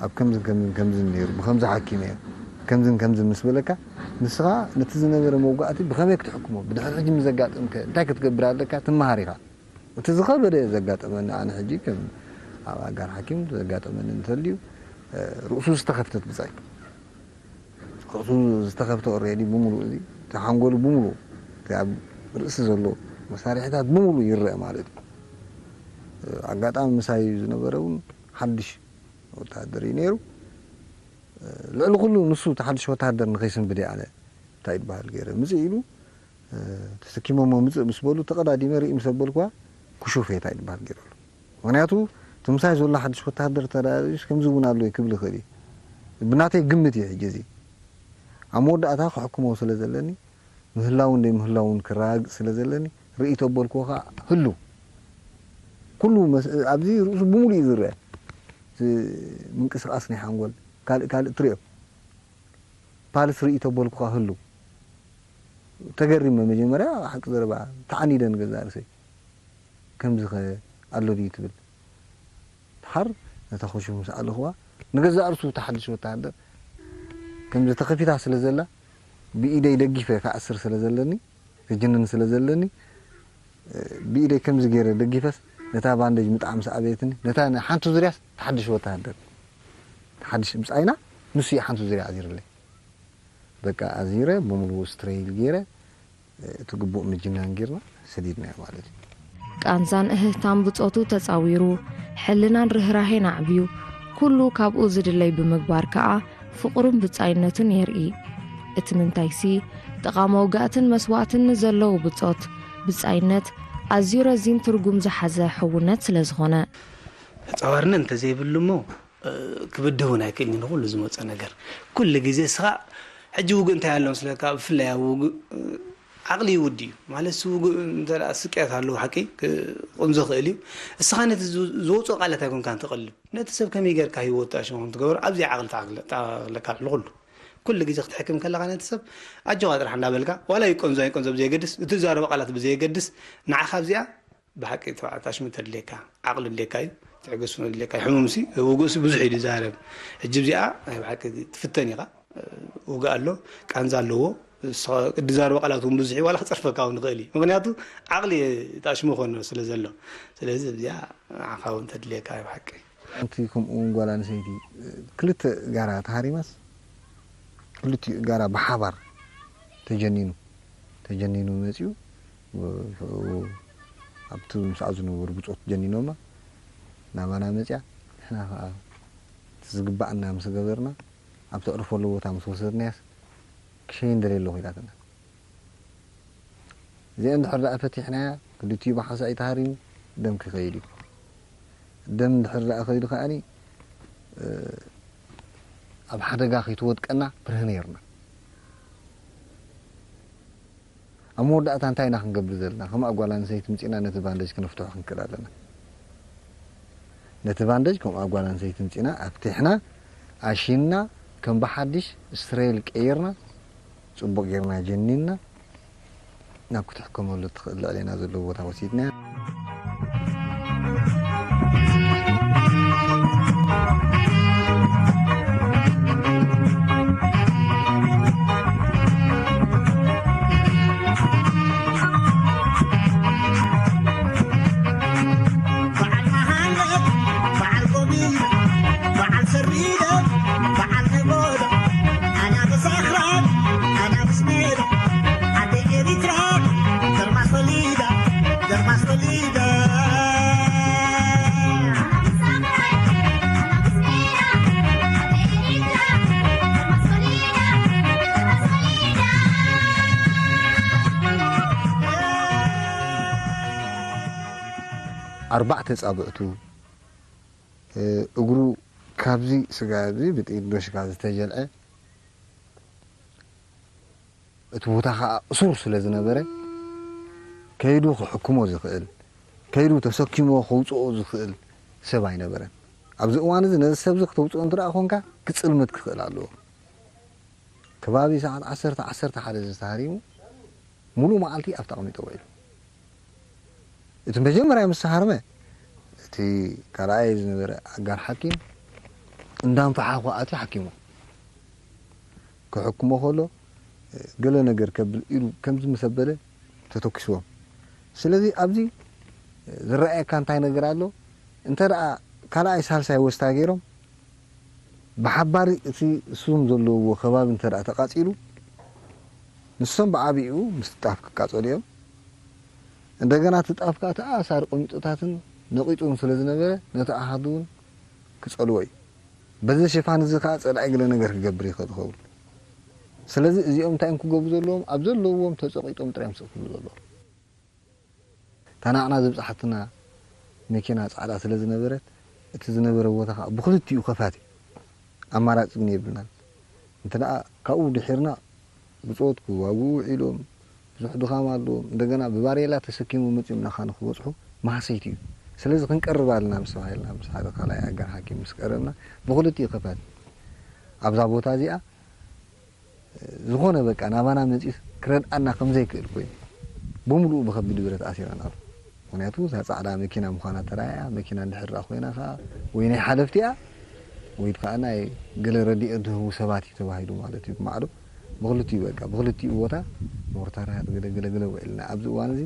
ኣብ ከምዝን ከምዝን ከምዝን ነይሩ፣ ብኸምዚ ሓኪመ እየ፣ ከምዝን ከምዝን ምስ በለካ፣ ንስኻ ነቲ ዝነበረ መውጋእቲ ብኸመይ ክትሕክሞ፣ ብድሕሪ ሕጂ ምስ ዘጋጥምከ እንታይ ክትገብር ኣለካ ትመሃር ኢኻ። እቲ ዝኸበደ ዘጋጠመኒ ኣነ ሕጂ ከም ኣብ ኣጋር ሓኪም ዘጋጠመኒ እንተልዩ፣ ርእሱ ዝተኸፍተት ብጻይ። ርእሱ ዝተኸፍተ ኦሬዲ ብምሉእ እዚ፣ እቲ ሓንጎሉ ብምሉእ፣ እቲ ኣብ ርእሲ ዘሎ መሳርሒታት ብምሉእ ይረአ ማለት እዩ። ኣጋጣሚ ምሳይ ዝነበረ እውን ሓድሽ ወተሃደር እዩ ነይሩ። ልዕሊ ኩሉ ንሱ እቲ ሓድሽ ወተሃደር ንኸይስንብድ እየ ኣነ እንታይ ይበሃል ገይረ ምጽእ ኢሉ ተሰኪሞሞ ምጽእ ምስ በሉ ተቐዳዲመ ርኢ ምስ ኣበልኩዋ ክሹፍ እየ እንታይ ይበሃል ገይረሉ። ምኽንያቱ እቲ ምሳይ ዘሎ ሓድሽ ወተሃደር ተራእዩስ ከምዚ እውን ኣሎ ክብል ይኽእል እዩ። ብናተይ ግምት እዩ ሕጂ እዚ። ኣብ መወዳእታ ክሕክሞ ስለ ዘለኒ ምህላውን ዘይምህላውን ክረጋግጽ ስለ ዘለኒ ርእይቶ ኣበልኩዎ ከዓ ህሉ ኩሉ መስ- ኣብዚ ርእሱ ብምሉእ እዩ ዝረአ። እቲ ምንቅስቃስ ናይ ሓንጎል ካልእ ካልእ ትሪኦ ፓልስ ርእይቶ ኣበልኩ ከዓ ህሉ ተገሪመ መጀመርያ ሓቂ ዘረባ ተዓኒደ ንገዛ ርእሰይ ከምዚ ኸ ኣሎ ድዩ ትብል ድሓር ነታ ኮሹ ምስ ኣለኽዋ ንገዛእ ርእሱ ተሓድሽ ወተሃደር ከምዚ ተኸፊታ ስለ ዘላ ብኢደይ ደጊፈ ክኣስር ስለ ዘለኒ ክጅንን ስለ ዘለኒ ብኢደይ ከምዚ ገይረ ደጊፈስ ነታ ባንደጅ ምጥዓም ምስ ኣበየትኒ ነታ ሓንቲ ዙርያስ ተሓድሽ ወተሃደር ተሓድሽ ምጻይና ንሱ እዩ ሓንቲ ዙርያ ኣዚርለይ በቃ ኣዚረ ብምሉኡ ስትሬይል ገይረ እቲ ግቡእ ምጅናን ጌርና ሰዲድናዮ ማለት እዩ። ቃንዛን እህህታን ብጾቱ ተጻዊሩ፣ ሕልናን ርህራሄን ኣዕብዩ፣ ኩሉ ካብኡ ዝድለይ ብምግባር ከኣ ፍቕሩን ብጻይነቱን የርኢ። እቲ ምንታይሲ፣ ጥቓ መውጋእትን መስዋእትን ንዘለዉ ብጾት፣ ብጻይነት ኣዝዩ ረዚን ትርጉም ዝሓዘ ሕውነት ስለ ዝኾነ። ተጻዋርነት እንተዘይብሉ እሞ ክብድህ እውን ኣይክእልን ንኹሉ ዝመፀ ነገር ኩሉ ግዜ እስኻ ሕጂ ውግእ እንታይ ኣሎ ምስለካ ብፍላይ ኣብ ውግእ ዓቕሊ ይውድ እዩ ማለት ውግእ እንተ ስቅያት ኣለዎ ሓቂ ክቕንዞ ክእል እዩ እስኻ ነቲ ዝወፅኦ ቃላት ኣይኮንካን ትቐልብ ነቲ ሰብ ከመይ ጌርካ ህይወቱ ኣሽመኹም ትገበሩ ኣብዚኣ ዓቕሊ ተዓግለካ ንኩሉ ኩሉ ግዜ ክትሕክም ከለኻ ነቲ ሰብ ኣጆኻ ጥራሕ እንዳበልካ ዋላ ይቀንዞ ኣይቀንዞ ብዘየገድስ እቲ ዛረቦ ቃላት ብዘየገድስ ንዓኻ ኣብዚኣ ብሓቂ ተባዕት ኣሽሙ ተድልየካ ዓቕሊ ድልየካ እዩ ትዕግስቲ ድልየካ እዩ ሕሙም ሲ ውግእ ሲ ብዙሕ እዩ ዝዛረብ ሕጂ እዚኣ ናይ ብሓቂ ትፍተን ኢኻ ውግእ ኣሎ ቃንዛ ኣለዎ ድዛረቦ ቃላት እውን ብዙሕ እዩ ዋላ ክፀርፈካ እውን ይኽእል እዩ ምክንያቱ ዓቕሊ ተኣሽሙ ኮነ ስለ ዘሎ ስለዚ እዚኣ ንዓኻ እውን ተድልየካ እዩ ብሓቂ ሓንቲ ከምኡ እውን ጓል ኣንሰይቲ ክልተ ጋራ ተሃሪማስ ክልቲኡ ጋራ ብሓባር ተጀኒኑ ተጀኒኑ መፂኡ ኣብቲ ምስኣ ዝነበሩ ብፆት ጀኒኖማ ናባና መፅያ ንሕና ከዓ እቲ ዝግባኣና ምስ ገበርና ኣብ ተዕርፈሉ ቦታ ምስ ወሰድናያስ ክሸይን ደልየ ኣለኹ ኢላትና እዚኣ እንድሕር ደኣ ፈቲሕናያ ክልቲኡ ብሓንሳእ እዩ ተሃሪሙ ደም ክኸይድ እዩ ደም እንድሕር ደኣ ከይዱ ከዓኒ ኣብ ሓደጋ ከይትወድቀና ብርህ ነይርና ኣብ መወዳእታ እንታይ ኢና ክንገብር ዘለና ከም ኣጓል ኣንሰይቲ ምፂና ነቲ ባንደጅ ክንፍትሖ ክንክእል ኣለና ነቲ ባንደጅ ከም ኣጓል ኣንሰይቲ ምፂና ኣብቲሕና ኣሽና ከም ብሓድሽ ስትሬል ቀይርና ፅቡቅ ጌርና ጀኒንና ናብ ክትሕከመሉ እትኽእል ልዕሌና ዘለዎ ቦታ ወሲድናያ። ኣርባዕተ ጻብዕቱ፣ እ፣ እግሩ ካብዚ ስጋ እዚ ብጥይት ዶሽካ ዝተጀልዐ፣ እቲ ቦታ ኸኣ እሱር ስለ ዝነበረ፣ ከይዱ ክሕክሞ ዝኽእል፣ ከይዱ ተሰኪሞ ከውጽኦ ዝኽእል ሰብ ኣይነበረን። ኣብዚ እዋን እዚ ነዚ ሰብ እዚ ክተውጽኦ እንተ ደኣ ኾንካ፣ ክጽልምት ክኽእል ኣለዎ። ከባቢ ሰዓት ዓሰርተ፣ ዓሰርተ ሓደ ዝተሃሪሙ፣ ሙሉእ መዓልቲ ኣብቲ ኣቕሚጦ ውዒሉ። እቲ መጀመርያ ምስ ተሃርመ፣ እቲ ካልኣይ ዝነበረ ኣጋር ሓኪም እንዳንፈሓ እኳ ኣትዩ ሓኪሙ። ክሕክሞ ከሎ፣ ገለ ነገር ከብል ኢሉ ከምዚ ምስ ኣበለ ተተኲስዎም። ስለዚ ኣብዚ ዝረኣየካ እንታይ ነገር ኣሎ? እንተ ደኣ ካልኣይ ሳልሳይ ወስታ ገይሮም፣ ብሓባር እቲ እሱም ዘለውዎ ከባቢ እንተ ደኣ ተቃጺሉ፣ ንሶም ብዓቢኡ ምስቲ ጣፍ ክቃጸሉ እዮም። እንደገና እቲ ጣፍ ከኣ ተኣሳሪ ቁሚጦታትን ነቂጹን ስለ ዝነበረ፣ ነቲ ኣሃዱ እውን ክጸልዎ እዩ። በዚ ሽፋን እዚ ከኣ ጸላኢ ገለ ነገር ክገብር ይኽእል ይኸውን። ስለዚ እዚኦም እንታይ እዮም ክገብሩ ዘለዎም? ኣብ ዘለውዎም ተጸቂጦም ጥራይ እዮም ስቕ ክብሉ ዘለዎም። እታ ንዓና ዘብጽሓትና መኪና ጻዕዳ ስለ ዝነበረት፣ እቲ ዝነበረ ቦታ ኸኣ ብኽልቲኡ ኸፋት እዩ። ኣማራጺ እውን የብልናን። እንተ ደኣ ካብኡ ድሒርና ብጾት ክዋግኡ ውዒሎም፣ ብዙሕ ድኻም ኣለዎም። እንደገና ብባሬላ ተሰኪሞም መጺኦም ናኻ ንኽበጽሑ መሃሰይቲ እዩ። ስለዚ ክንቀርብ ኣለና ምስ ተባሂልና፣ ምስ ሓደ ካልኣይ ኣጋር ሓኪም ምስ ቀረብና፣ ብኽልቲኡ ኸፋት ኣብዛ ቦታ እዚኣ ዝኾነ በቃ ናባና መጺኡስ ክረድኣና ከም ዘይክእል ኮይኑ፣ ብምሉኡ ብኸቢድ ብረት ኣሲረና ኣሎ። ምኽንያቱ እዛ ጻዕዳ መኪና ምዃና ተራእያ፣ መኪና እንድሕር ደኣ ኮይና ከኣ ወይ ናይ ሓለፍቲ እያ፣ ወይ ከኣ ናይ ገለ ረድኤት ዝህቡ ሰባት እዩ ተባሂሉ ማለት እዩ። ብማዕዶ ብኽልቲኡ በቃ፣ ብኽልቲኡ ቦታ ብወታደራት ገለ ገለ ገለ ውዒልና። ኣብዚ እዋን እዚ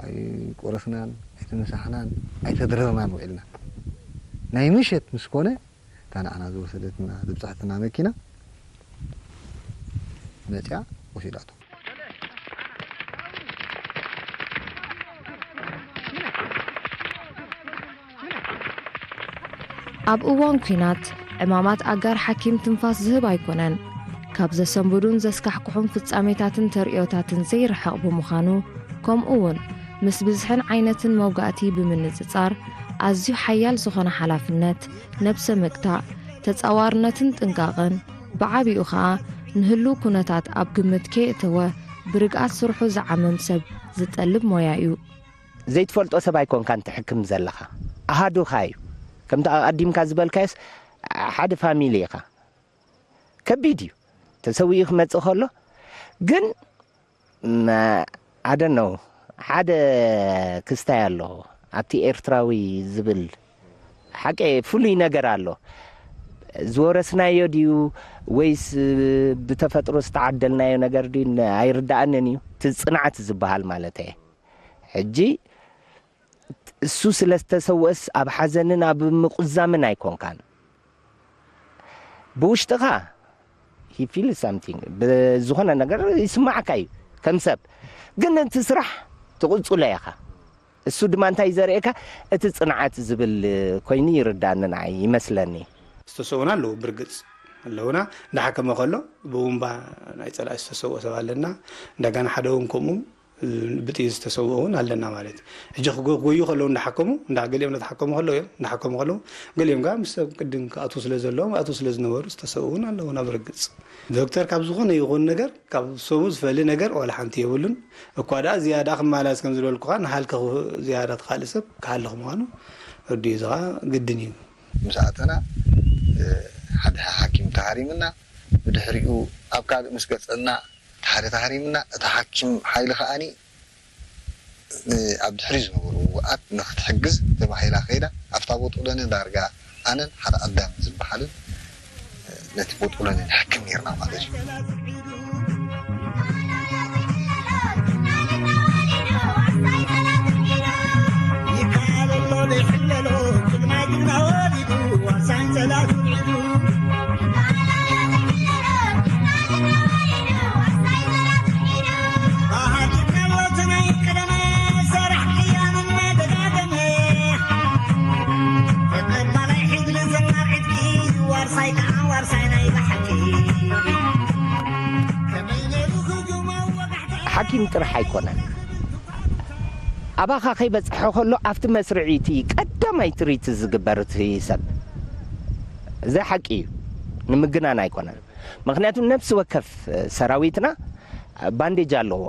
ኣይቆረስናን፣ ኣይተመሳሕናን፣ ኣይተድረርናን ውዒልና። ናይ ምሸት ምስ ኮነ፣ እታ ንዓና ዝወሰደትና፣ ዘብጻሕትና መኪና መጺኣ ወሲዳቶ። ኣብ እዋን ኲናት፣ ዕማማት ኣጋር ሓኪም ትንፋስ ዝህብ ኣይኮነን። ካብ ዘሰንብዱን ዘስካሕክሑን ፍጻሜታትን ተርእዮታትን ዘይርሕቕ ብምዃኑ፣ ከምኡ እውን ምስ ብዝሕን ዓይነትን መውጋእቲ ብምንጽጻር፣ ኣዝዩ ሓያል ዝኾነ ሓላፍነት፣ ነብሰ ምግታእ፣ ተጻዋርነትን ጥንቃቕን፣ ብዓቢኡ ኸኣ ንህሉው ኩነታት ኣብ ግምት ከየእተወ ብርግኣት ስርሑ ዝዓምም ሰብ ዝጠልብ ሞያ እዩ። ዘይትፈልጦ ሰብ ኣይኮንካን ትሕክም ዘለኻ፣ ኣሃዱኻ እዩ። ከምቲ ኣቐዲምካ ዝበልካዮስ ሓደ ፋሚሊ ኢኻ። ከቢድ እዩ ተሰዊኡ ክመጽእ ከሎ። ግን፣ I don't know፣ ሓደ ክስታይ ኣሎ ኣብቲ ኤርትራዊ ዝብል ሓቂ ፍሉይ ነገር ኣሎ። ዝወረስናዮ ድዩ ወይስ ብተፈጥሮ ዝተዓደልናዮ ነገር ድዩ ን-፣ ኣይርድኣንን እዩ። እቲ ጽንዓት ዝበሃል ማለት እየ። ሕጂ እሱ ስለ ዝተሰወእስ ኣብ ሓዘንን ኣብ ምቁዛምን ኣይኮንካን። ብውሽጥኻ he feel something፣ ብዝኾነ ነገር ይስማዓካ እዩ ከም ሰብ። ግን እቲ ስራሕ ትቕጽሎ ኢኻ። እሱ ድማ እንታይ ዘርእየካ፣ እቲ ጽንዓት ዝብል ኮይኑ ይርዳኒ ንዓይ ይመስለኒ። ዝተሰውኡና ኣለዉ፣ ብርግጽ ኣለዉና። እንዳሓከመ ከሎ ብቡምባ ናይ ጸላኢ ዝተሰውኦ ሰብ ኣለና። እንደገና ሓደ እውን ከምኡ ብጥይት ዝተሰውኦ እውን ኣለና ማለት እዩ። ሕጂ ክጎ-፣ ክጎዩ ከለዉ እንዳሓከሙ፣ እንዳ-፣ ገሊኦም እንዳተሓከሙ ከለዉ እዮም፣ እንዳሓከሙ ከለዉ ገሊኦም ጋር ምስ ሰብ ቅድም ክኣትዉ ስለ ዘለዎም፣ ኣትዉ ስለ ዝነበሩ ዝተሰውኡ እውን ኣለዉና ብርግጽ። ዶክተር ካብ ዝኾነ ይኹን ነገር፣ ካብ ሰቡ ዝፈሊ ነገር ዋላ ሓንቲ የብሉን። እኳ ደኣ ዝያዳ ክመላለስ ከም ዝበልኩኻ፣ ንሃልከ ዝያዳ እቲ ካልእ ሰብ ክሃልኽ ምዃኑ ርድኡ፣ እዚ ኸኣ ግድን እዩ። ምስ ኣተና፣ እ፣ ሓደ ሓኪም ተሃሪምና፣ ብድሕሪኡ ኣብ ካልእ ምስ ገጸና፣ እቲ ሓደ ተሃሪምና፣ እቲ ሓኪም ሓይሊ ከኣኒ ን-፣ ኣብ ድሕሪ ዝነበሩ ውጉኣት ንኽትሕግዝ ተባሂላ ከይዳ፣ ኣብታ ቦጦሎኒ ዳርጋ ኣነን ሓደ ኣዳም ዝበሃልን ነቲ ቦጦሎኒ ንሕክም ኔርና ማለት እዩ። ሓኪም ጥራሕ ኣይኮነን። ኣባኻ ከይበጽሐ ከሎ ኣብቲ መስርዒ እቲ ቀዳማይ ትሪት ዝግበር እቲ ሰብ። እዚ ሓቂ እዩ፣ ንምግናን ኣይኮነን። ምኽንያቱ ነፍሲ ወከፍ ሰራዊትና ባንዴጅ ኣለዎ።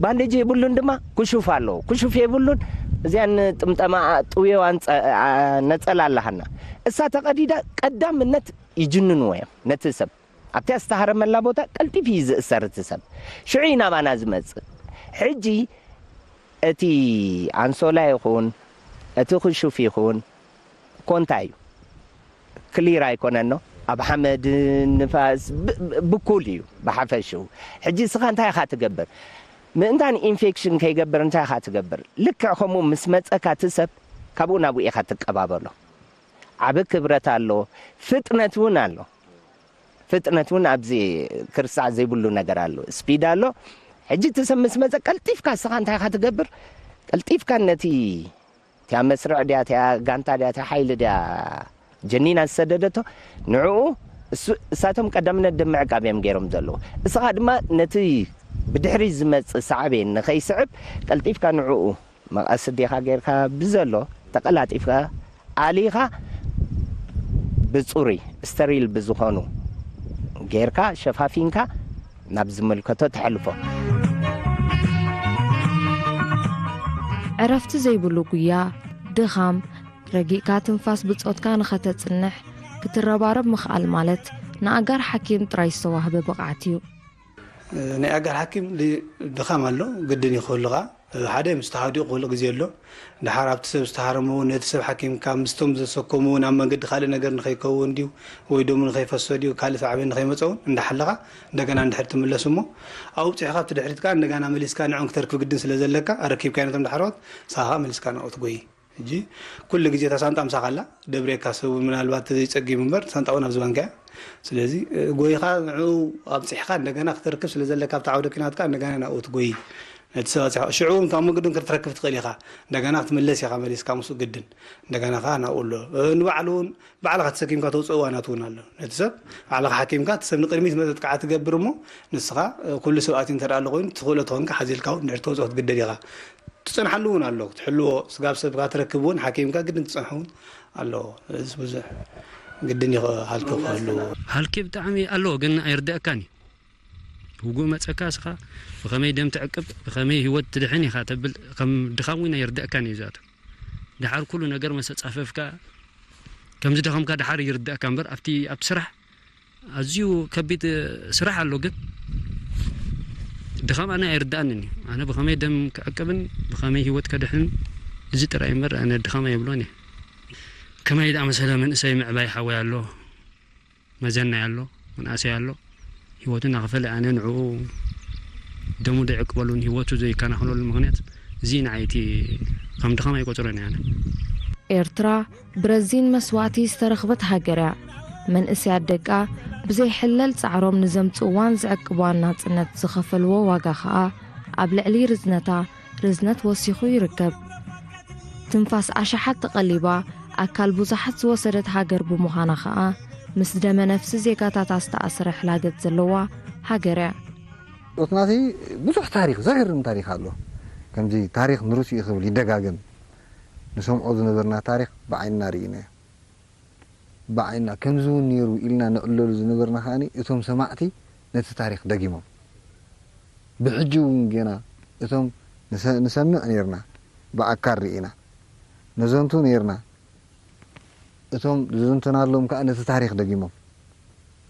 ባንዴጅ የብሉን ድማ ክሹፍ ኣለዎ። ክሹፍ የብሉን። እዚኣን ጥምጠማ ጥውዮዋን ጸ-፣ ኣ-፣ ነጸላ ኣለሃና። እሳ ተቐዲዳ ቀዳምነት ይጅንንዎ እዮም ነቲ ሰብ። ኣብቲ ዝተሃረመላ ቦታ ቀልጢፍ እዩ ዝእሰር እቲ ሰብ። ሽዑ እዩ ናባና ዝመጽእ። ሕጂ እቲ ኣንሶላ ይኹን፣ እቲ ክሹፍ ይኹን፣ ኮንታ እዩ። ክሊር ኣይኮነን ኖ። ኣብ ሓመድ፣ ንፋስ፣ ብ-፣ ብ-፣ ብኩል እዩ ብሓፈሽኡ። ሕጂ እስኻ እንታይ ኢኻ ትገብር? ምእንታን ኢንፌክሽን ከይገብር እንታይ ኢኻ ትገብር? ልክዕ ከምኡ ምስ መጸካ እቲ ሰብ ካብኡ ናብኡ ኢኻ ትቀባበሎ። ዓቢ ክብረት ኣሎ፣ ፍጥነት እውን ኣሎ። ፍጥነት እውን ኣብዚ ክርሳዕ ዘይብሉ ነገር ኣሎ። ስፒድ ኣሎ። ሕጂ እቲ ሰብ ምስ መጸ ቀልጢፍካ እስኻ እንታይ ኢኻ ትገብር? ቀልጢፍካ ነቲ እቲያ መስርዕ ድያ፣ እቲያ ጋንታ ድያ፣ እቲያ ሓይሊ ድያ ጀኒና ዝሰደደቶ ንዕኡ እሱ፣ እሳቶም ቀዳምነት ደም ምዕቃብ እዮም ገይሮም ዘለዉ። እስኻ ድማ ነቲ ብድሕሪ ዝመጽእ ሳዕቤን ንኸይስዕብ ቀልጢፍካ ንዕኡ መቐስ ዲኻ ጌርካ ብዘሎ ተቐላጢፍካ ኣሊኻ ብጽሩይ ስተሪል ብዝኾኑ ጌርካ ሸፋፊንካ ናብ ዝምልከቶ ተሕልፎ። ዕረፍቲ ዘይብሉ ጉያ፣ ድኻም፣ ረጊእካ ትንፋስ ብጾትካ ንኸተጽንሕ ክትረባረብ ምኽኣል ማለት ንኣጋር ሓኪም ጥራይ ዝተዋህበ ብቕዓት እዩ። ናይ ኣጋር ሓኪም ል-፣ ድኻም ኣሎ፣ ግድን እዩ ክህሉ ኸዓ። ሓደ ምስ ተሃድኡ ክህሉ ግዜ ኣሎ። ድሓር ኣብቲ ሰብ ዝተሃረመ እውን ነቲ ሰብ ሓኪምካ ምስቶም ዘሰከሙ እውን ኣብ መንገዲ ካልእ ነገር ንኸይከውን ድዩ ወይ ደሙ ንኸይፈሶ ድዩ ካልእ ሳዕቤን ንኸይመፀ እውን እንዳሓለኻ እንደገና እንድሕር ትምለስ እሞ ኣብኡ ብፂሕኻ ኣብቲ ድሕሪት ከዓ እንደገና መሊስካ ንዕኦም ክተርክብ ግድን ስለ ዘለካ ኣረኪብካዮ ነቶም ዳሕረዎት ንስኻ ከዓ መሊስካ ናብኡ ትጎይ። ሕጂ ኩሉ ግዜ እታ ሳንጣ ምሳኻ ኣላ፣ ደብሬካ ሰብ እውን ምናልባት ተዘይጸጊሙ እምበር ሳንጣ እውን ኣብ ዝባንካ እያ። ስለዚ ጎይኻ ንዕኡ ኣብጺሕካ እንደገና ክተርክብ ስለ ዘለካ ኣብቲ ዓውደ ኲናት ከኣ እንደገና ናብኡ ትጎይ። ነቲ ሰብ ኣብጺሕካ ሽዑ እውን ካብ መንገዱ ክትረክብ ትኽእል ኢኻ። እንደገና ክትምለስ ኢኻ መሊስካ ምስኡ ግድን። እንደገና ከኣ ናብኡ ኣሎ። ንባዕሉ እውን ባዕልኻ ተሰኪምካ ተውፅኦ እዋናት እውን ኣሎ። ነቲ ሰብ ባዕልኻ ሓኪምካ እቲ ሰብ ንቕድሚት መጠጥቃዕቲ ትገብር እሞ ንስኻ ኩሉ ሰብ ኣትዩ እንተ ኣሎ ኮይኑ ትኽእሎ ተኾንካ ሓዚልካ እውን ድሕሪ ተውፅኦ ክትግደድ ኢኻ። ትጸንሓሉ እውን ኣሎ ክትሕልዎ ስጋብ ሰብካ ትረክብ እውን ሓኪምካ ግድን ትጸንሖ እውን ኣለዎ እዚ ብዙሕ ግድን እዩ ሃልኪ ክህሉ ሃልኪ ብጣዕሚ ኣለዎ ግን ኣይርደእካን እዩ ውጉእ መጸካ እስኻ ብኸመይ ደም ትዕቅብ ብኸመይ ህይወት ትድሕን ኢኻ ተብል ከም ድኻም እውን ኣይርደእካን እዩ ዛቱ ድሓር ኩሉ ነገር መሰጻፈፍካ ከም ዝደኸምካ ድሓር ይርደእካ እምበር ኣብቲ ኣብቲ ስራሕ ኣዝዩ ከቢድ ስራሕ ኣሎ ግን ድኻም ኣነ ኣይርዳእንን እዩ ኣነ ብኸመይ ደም ክዕቅብን ብኸመይ ሂወት ከድሕንን እዚ ጥራይ እምበር ኣነ ድኻም ኣይብሎን እየ ከመይ ዝኣመሰለ መንእሰይ ምዕባይ ሓወይ ኣሎ መዘናይ ኣሎ መናእሰይ ኣሎ ሂወቱ እናኸፈለ ኣነ ንዕኡ ደሙ ዘይዕቅበሉን ሂወቱ ዘይከናኸነሉ ምኽንያት እዚ ንዓይ እቲ ከም ድኻም ኣይቆፅሮን እየ ኣነ ኤርትራ ብረዚን መስዋእቲ ዝተረኽበት ሃገር እያ። መንእሰያት ደቃ ብዘይሕለል ጻዕሮም ንዘምጽእዋን ዝዕቅብዋን ናጽነት ዝኸፈልዎ ዋጋ ኸኣ ኣብ ልዕሊ ርዝነታ ርዝነት ወሲኹ ይርከብ። ትንፋስ ኣሽሓት ተቐሊባ ኣካል ብዙሓት ዝወሰደት ሃገር ብምዃና ኸኣ ምስ ደመ ነፍሲ ዜጋታታ ዝተኣስረ ሕላገት ዘለዋ ሃገር እያ። ኦትናተይ ብዙሕ ታሪኽ ዘገርም ታሪኽ ኣሎ። ከምዚ ታሪኽ ንሩሲ እዩ ክብል ይደጋገም። ንሰምዖ ዝነበርና ታሪኽ ብዓይንና ርኢናዮ። ብዓይንና ከምዚ እውን ነይሩ ኢልና ንዕለሉ ዝነበርና ከኣ እቶም ሰማዕቲ ነቲ ታሪኽ ደጊሞም። ብሕጂ እውን ጌና እቶም ንሰምዕ ነርና፣ ብኣካል ርኢና፣ ነዘንቱ ነርና። እቶም ዝዝንቱናሎም ከኣ ነቲ ታሪኽ ደጊሞም።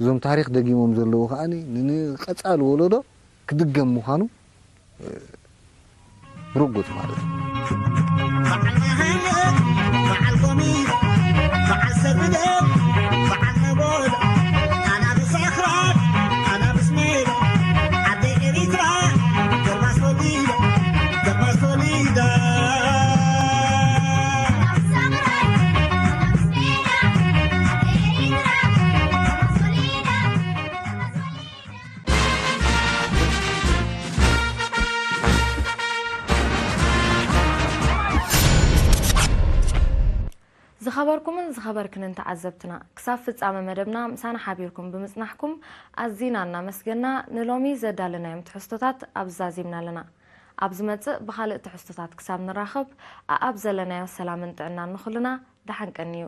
እዞም ታሪኽ ደጊሞም ዘለዉ ከኣ ንቐጻሊ ወለዶ ክድገም ምዃኑ ርጉጽ ማለት እዩ። ዝኸበርኩምን ዝኸበርክንን ተዓዘብትና፣ ክሳብ ፍጻመ መደብና ምሳና ሓቢርኩም ብምጽናሕኩም ኣዚና እናመስገና፣ ንሎሚ ዘዳለናዮም ትሕዝቶታት ኣብዚ ዛዚምና ኣለና። ኣብ ዝመጽእ ብኻልእ ትሕዝቶታት ክሳብ ንራኸብ፣ ኣኣብ ዘለናዮ ሰላምን ጥዕናን ንኹልና። ደሓን ቀንዩ።